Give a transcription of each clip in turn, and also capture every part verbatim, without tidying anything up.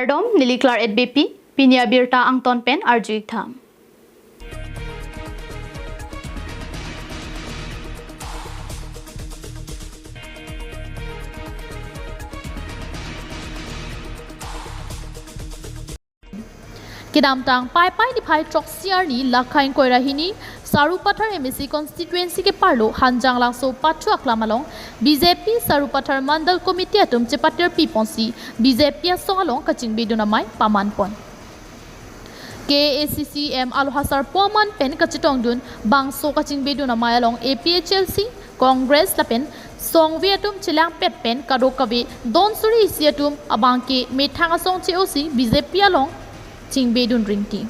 Kardom, neli Claret Beypi, pini abirta angton pen arju-ik tha. Kedamtang Paipai niphai throksi arni Lakha ingkoi ra hini Sarupathar M A C constituency keparlo Hanjanglangso Pathu Aklam along B J P Sarupathar Mandal Committee atum chepatirpi ponsi B J P asong along kachingbedun amei paman pon. K A A C C M Aloha Sarpo aman pen kachetongdun bangso kachingbedun amei along A P H L C, Congress lapen songve atum chelangpet pen kadokave don suri isi atum abangke methang asong che-osi B J P along chingbedun ringti.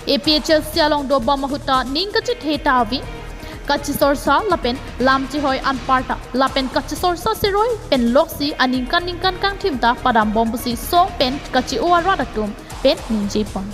A P H L C along dobom ahut ta ning kachethe ta ave. Kachisorsa lapen lam chehoi anparta lapen kachisorsa seroi pen loksi aningkan ningkan kangthim ta padambom pusi song pen kachi-o arat atum pen ningje pon.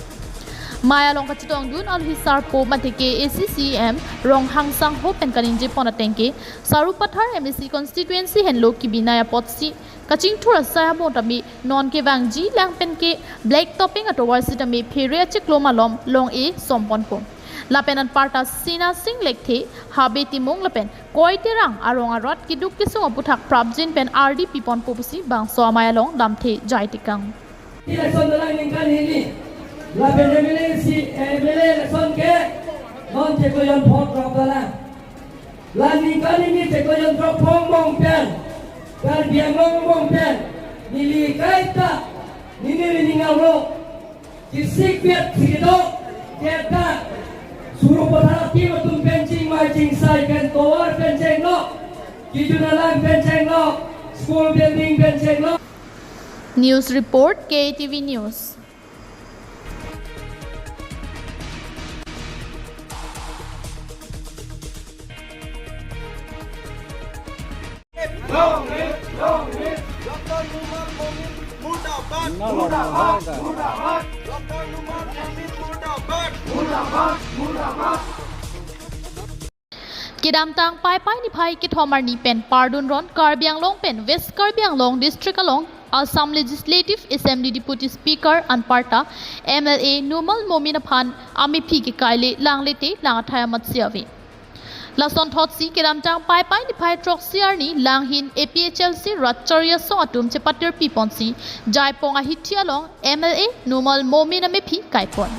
Mei along kachetongdun Alohi Sarpo mate K A A C C M Ronghang Sangho pen kaningje pon ateng ke Sarupathar M A C constituency henlo kebinai apotsi kachingthur asai amo tame non kevangji lang pen ke black topping atovar sitame phere achiklo malom long-e som ponpo. Lapen anparta Sina Sing Lekthe, Habe Timung lapen Koi Terang arong arat keduk kesung aputhak prapjin pen ardi pi ponpo pusi bangso amei along lamthe jai tekang. Election dalang ningkan hini. Lapen M L A si, M L A election ke non cheklo jon phongrok dalang. La ningkan hini cheklo jon phongrok bom pen, Karbi Anglong bom pen, neli kaita, neli ning arlo, kisik bet si kedo, keta, Sarupathar atim atum pen chingmai chingsai pen tovar pen chenglo, kijun alang pen chenglo, school building pen chenglo. News report, K T V News. Long live, long live. Doctor Numal Momin murdabad, murdabad, murdabad. Doctor Numal Momin murdabad, murdabad, murdabad. Kedamtang Paipai niphai kethom arni pen pardun ron Karbi Anglong pen West Karbi Anglong District along Assam Legislative Assembly Deputy Speaker anparta M L A Numal Momin aphan amephi kekaile langle te lang athai amatsi ave. Lasonthotsi kedamtang Paipai niphai throksi arni langhin A P H L C rat chari asong atum chepatirpi ponsi Jaipong ahithi along M L A Numal Momin amephi kaipon.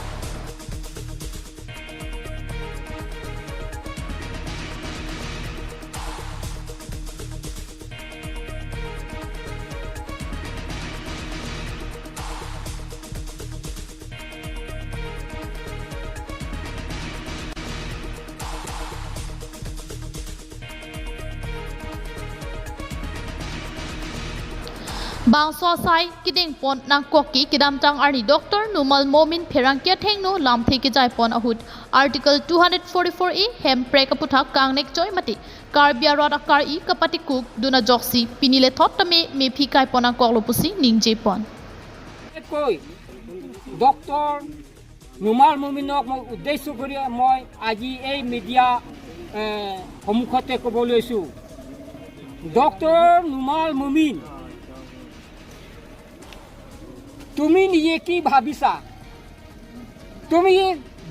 Bangso asai kedengpon nangkok ke kedamtang arni Doctor Numal Momin pherangke athengno lamthe kejaipon ahut Article two hundred forty-four A hemprek aputhak kangnek choi mate Karbi arat akar-i kapatikuk dun ajoksi pini lethot tame mephi kaipon nangkoklo pusi ningjepon. Koi, Doctor Numal মমিনক মই উদ্দেশ্য কৰি মই আজি এই মিডিয়া, এ, সন্মুখতে ক'ব লৈছোঁ। ডক্টৰ নুমাল মমিন, তুমি নিজে কি ভাবিছা? তুমি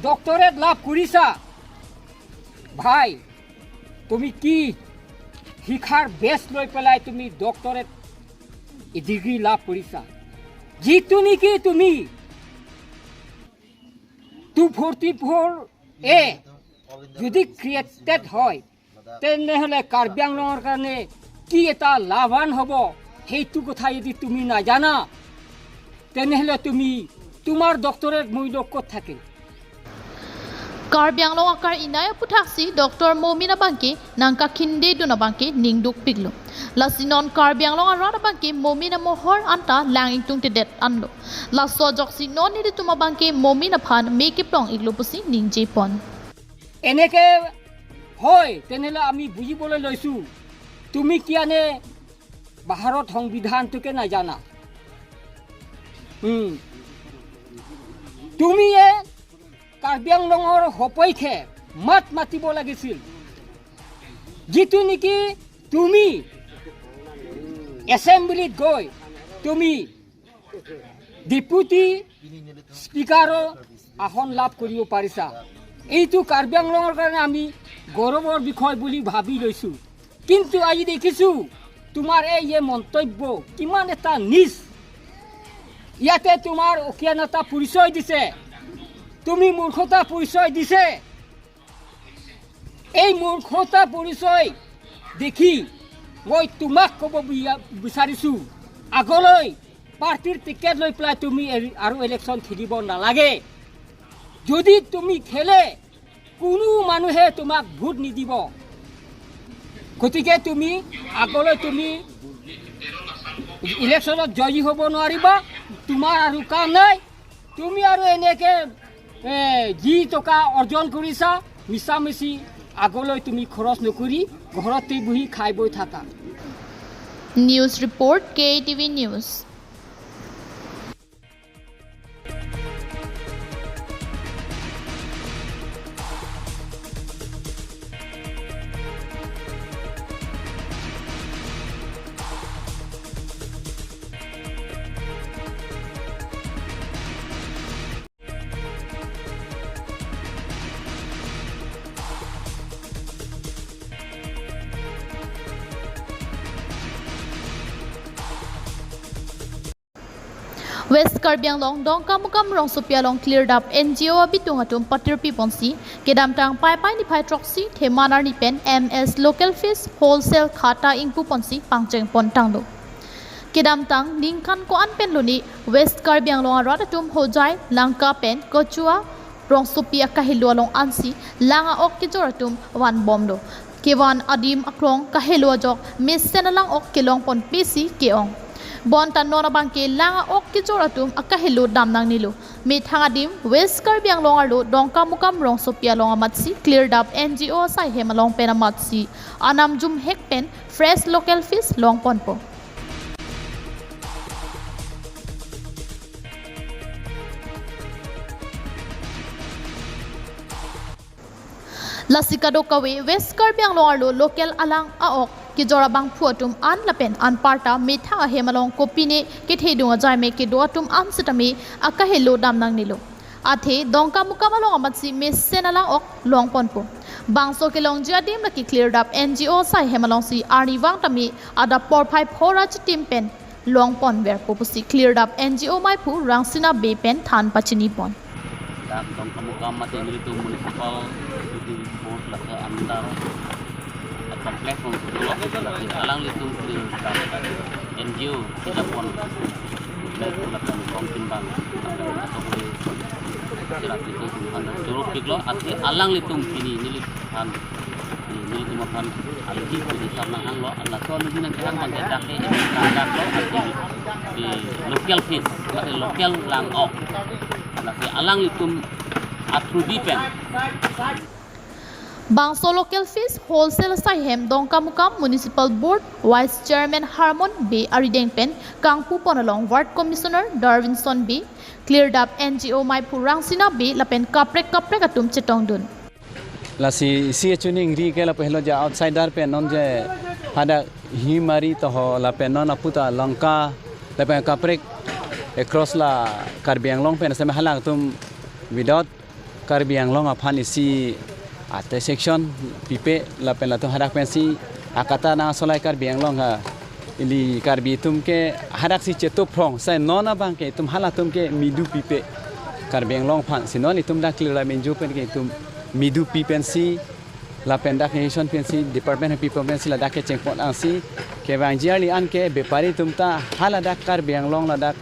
ডক্টৰেট লাভ কৰিছা? ভাই, তুমি কি শিক্ষাৰ বেছ লৈ পেলাই তুমি ডক্টৰেট ডিগ্ৰী লাভ কৰিছা? যিটো নেকি তুমি টু ফৰ্টি ফ'ৰ এ যদি ক্ৰিয়েটেড হয়, তেনেহ'লে কাৰ্বি আংলঙৰ কাৰণে কি এটা লাভৱান হ'ব, সেইটো কথা যদি তুমি নাজানা, তেনেহ'লে তুমি, তোমাৰ ডক্টৰেট মূল্য ক'ত থাকিল? Karbi Anglong akar-inai aputhaksi Doctor Momin abangke nangkakhindedun abangke ningdukpiklo. Lasi non Karbi Anglong arat abangke Momin amohor anta lang ingtungtedet anlo. Laso ajoksi non nelitum abangke Momin aphan me keplong-iklo pusi ningjepon. এনেকে হয়, তেনেহ'লে আমি বুজিবলৈ লৈছোঁ, তুমি কিয়নো ভাৰত সংবিধানটোকে নাজানা। উম। তুমিয়ে কাৰ্বি আংলঙৰ সপক্ষে মাত মাতিব লাগিছিল। যিটো নেকি তুমি এছেম্বলিত গৈ তুমি ডেপুটি স্পিকাৰৰ আসন লাভ কৰিব পাৰিছা। এইটো কাৰ্বি আংলঙৰ কাৰণে আমি গৌৰৱৰ বিষয় বুলি ভাবি লৈছো। কিন্তু আজি দেখিছো তোমাৰ এই যে মন্তব্য কিমান এটা নিচ। ইয়াতে তোমাৰ অজ্ঞানতা পৰিচয় দিছে, তুমি মূৰ্খতা পৰিচয় দিছে। এই মূৰ্খতা পৰিচয় দেখি মই তোমাক ক'ব বি-, বিচাৰিছো, আগলৈ পাৰ্টিৰ টিকেট লৈ পেলাই তুমি এ-, আৰু ইলেকশ্যন খেলিব নালাগে। যদি তুমি খেলে, কোনো মানুহে তোমাক ভোট নিদিব। গতিকে তুমি আগলৈ তুমি ইলেকশ্যনত জয়ী হ'ব নোৱাৰিবা, তোমাৰ আৰু কাম নাই। তুমি আৰু এনেকে, এ, যি টকা অৰ্জন কৰিছা, মিছামিছি আগলৈ তুমি খৰচ নকৰি ঘৰতে বহি খাই বৈ থাকা। News report, K A T V News. West Karbi Anglong, Dongkamukam rongsopi along Clear Dap N G O abitung atum patirpi ponsi, kedamtang Paipai niphai throksi Theman arni pen M S Local Fish Wholesale khata ingpu ponsi pangcheng pon tanglo. Kedamtang ningkan ko-an pen luni West Karbi Anglong arat atum Hojai, Langka pen Kachua rongsopi akahelo along ansi lang a-ok kejor atum van bomlo. Kevan adim aklong kahelo ajok mesen alang ok kelong ponpe si ke-ong. Bonta non abangke lang a-ok kejor atum akahelo dam nangnelo. Methang adim West Karbi Anglong arlo Dongkamukam rongsopi along amatsi Clear Dap N G O asai hem along pen amatsi anam jumhek pen fresh local fish long ponpo. Lasi kadokave West Karbi Anglong arlo local alang a-ok kejor abangphu atum an lapen anparta methang ahem along kopine kethedung ajai me kedo atum an sitame akahelo dam nangnelo. Athe Dongkamukam along amatsi mesen alang ok long ponpo. Bangso kelongji adim lake Clear Dap N G O asai hem alongsi arnivang tame adap porphai phora chitim pen long ponverpo pusi Clear Dap N G O maiphu Rangsina Bey pen than pachini pon. Dak Dongkamukam mate nelitum municipal executive board lake under a complex kong sulo lake alanglitum Clear Dap N G O sejapon lake kong timbang lake atau boleh seratus itu Tuhan juruk diklo athe alanglitum pini neli than nelitum aphan algi pini sarnang hanglo, laso algi nangkehang abangke dak ke ini dak lo, athe di local fish, athe local lang ok, athe alanglitum athudi pen. Bangso Local Fish Wholesale asai hem Dongkamukam Municipal Board Vice Chairman Harmon Bey arideng pen kangpu pon along Ward Commissioner Darwinson Bey, Clear Dap N G O maiphu Rangsina Bey lapen kaprek kaprek atum chetongdun. Lasi isi chuningri ke lapu helo ja outsider pen non je hadak Himari toho lapen non aputa Langka lapen kaprek across la Karbi Anglong pen seme halangtum without Karbi Anglong aphan isi ate section pipe lapen latum hadak pensi akata nangsolai Karbi Anglong ha ili Karbi atum ke hadak si chetup phrong sai non abangke itum halatum ke midu pipe Karbi Anglong aphan si non itum dak Clear Dap N G O pen ke itum midu pi pensi lapen dak nation pensi department pi pensi ladak kecheng pon angsi kevangji arni an ke bepari atum ta haladak Karbi Anglong ladak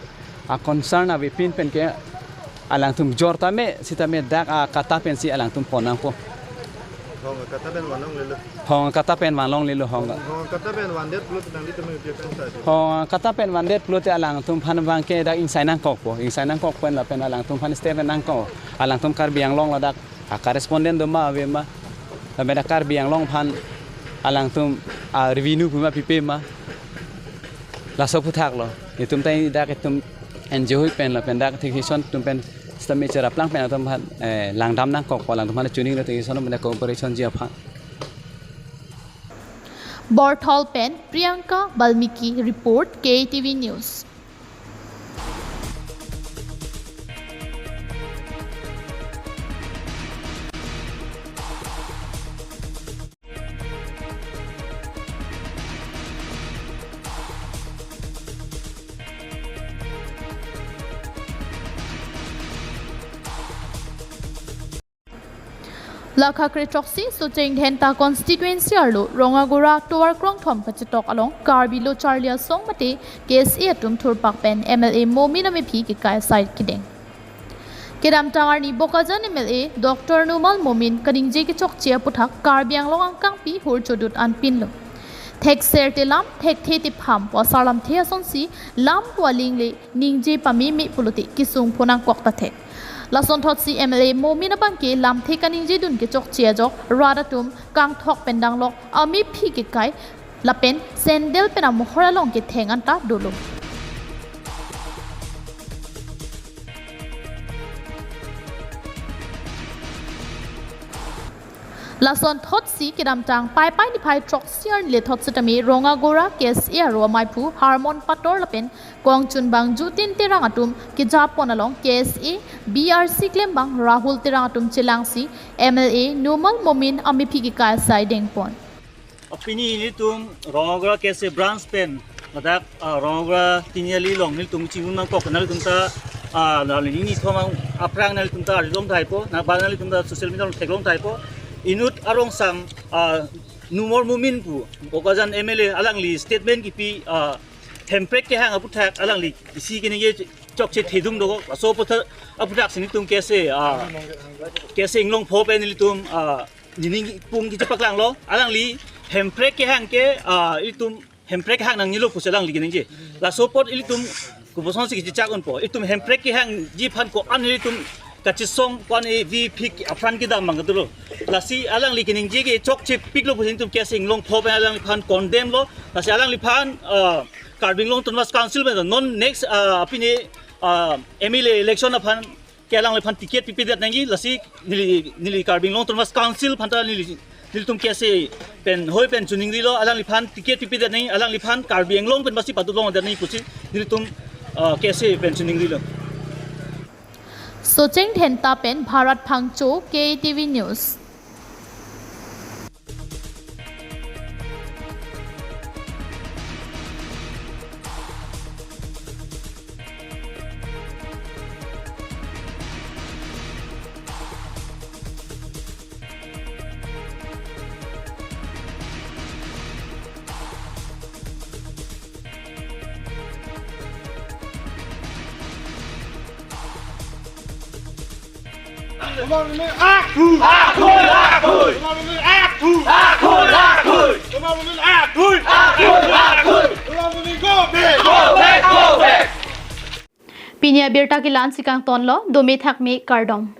a concern avepin pen ke alangtum jor tame sitame dak akata pensi alangtum pon nangpo. Hong kata pen vanlonglelo. Hong kata pen vanlonglelo hong. Hong kata pen vandet pulote nanglitum piak kong sa. Hong kata pen vandet pulote alangtum aphan abangke dak ingsai nangkokpo. Ingsai nangkok pen lapen alangtum aphan step nangkok. Alangtum Karbi Anglong ladak a correspondent doma avema. Lapen dak Karbi Anglong aphan alangtum a revenue pima pipe ma. Laso aphuthak lo. Itum ta dak itum N G O pen lapen dak technician atum pen sitame cheraplang pen atum aphan, eh, langdam nangkokpo, alangtum aphan chuning lo technician pen cooperation ji aphan. Borthol pen Priyanka Balmiki report, K T V News. Lakha kre throksi Socheng Dhenta constituency arlo Rongagora tovar krongthom kachetok along Karbi Lo Charli Asong mate K S A atum thurpak pen M L A Momin Amephi kekai asai kedeng. Kedamtang arni Bokajan M L A Doctor Numal Momin kaningje kechokche aputhak Karbi Anglong angkangpi hur chodut anpinlo. Thekser te lam, thekthe te pham pu asar lamthe asonsi lam pu aling le ningje pameme pulote kesung pho nangkok ta thek. Lasonthotsi M L A Momin abangke lamthe kaningjedun kechokche ajok rat atum kangthok pen danglok amephi kekai lapen sandal pen amohor along ketheng anta dolo. Lasonthotsi kedamtang Paipai niphai throksi arni le thot setame Rongagora K S A aro amaiphu Harmon Pator lapen kongchun bang Jutin Terang atum kejapon along K S A B R C klembang Rahul Terang atum chelangsi M L A Numal Momin Amephi kekai asai dengpon. Apini nelitum Rongagora K S A branch pen ladak, ah, Rongagora Tiniali along nelitum chingvun nangkok, nanglitum ta, ah, nangli nithom aphrang nanglitum ta arilong thaipo, na ba nanglitum ta social media along theklong thaipo. Inut arongsam, ah, Numal Momin pu Bokajan M L A alangli statement kipi, ah, Hemprek kehang aputhak alangli isi keningje chokche thedung dokok. Laso aputhak, aputhak si nelitum K S A, ah, K S A Inglongpho pen nelitum, ah, nening pung kechepaklanglo. Alangli Hemprek kehang ke, ah, ilitum Hemprek kehang nangnelo pusi alangli keningje. Laso apot ilitum koposonsi kechechak unpo. Ilitum Hemprek kehangji aphan ko-an ilitum kachesong ko-an e vi phik apran kedam mang kedo lo. Lasi alangli keningje ke chokche piklo pusi nelitum K S A Inglongpho pen alangliphan condemn lo. Lasi alangliphan, ah, Karbi Anglong Autonomous Council pen non next, ah, apini, ah, M L A election aphan ke alangliphan ticket pipedet nangji, lasi neli, neli Karbi Anglong Autonomous Council aphanta neli, nelitum K S A pen hoi pen chiningrilo, alangliphan ticket pipedet nangji, alangliphan Karbi Anglong pen basi padulongdet nangji pusi nelitum, ah, K S A pen chiningrilo. Socheng Dhenta pen Bharat Phangcho, K T V News. Pini abirta ke la-ansi kangtonlo, dome thakme kardom.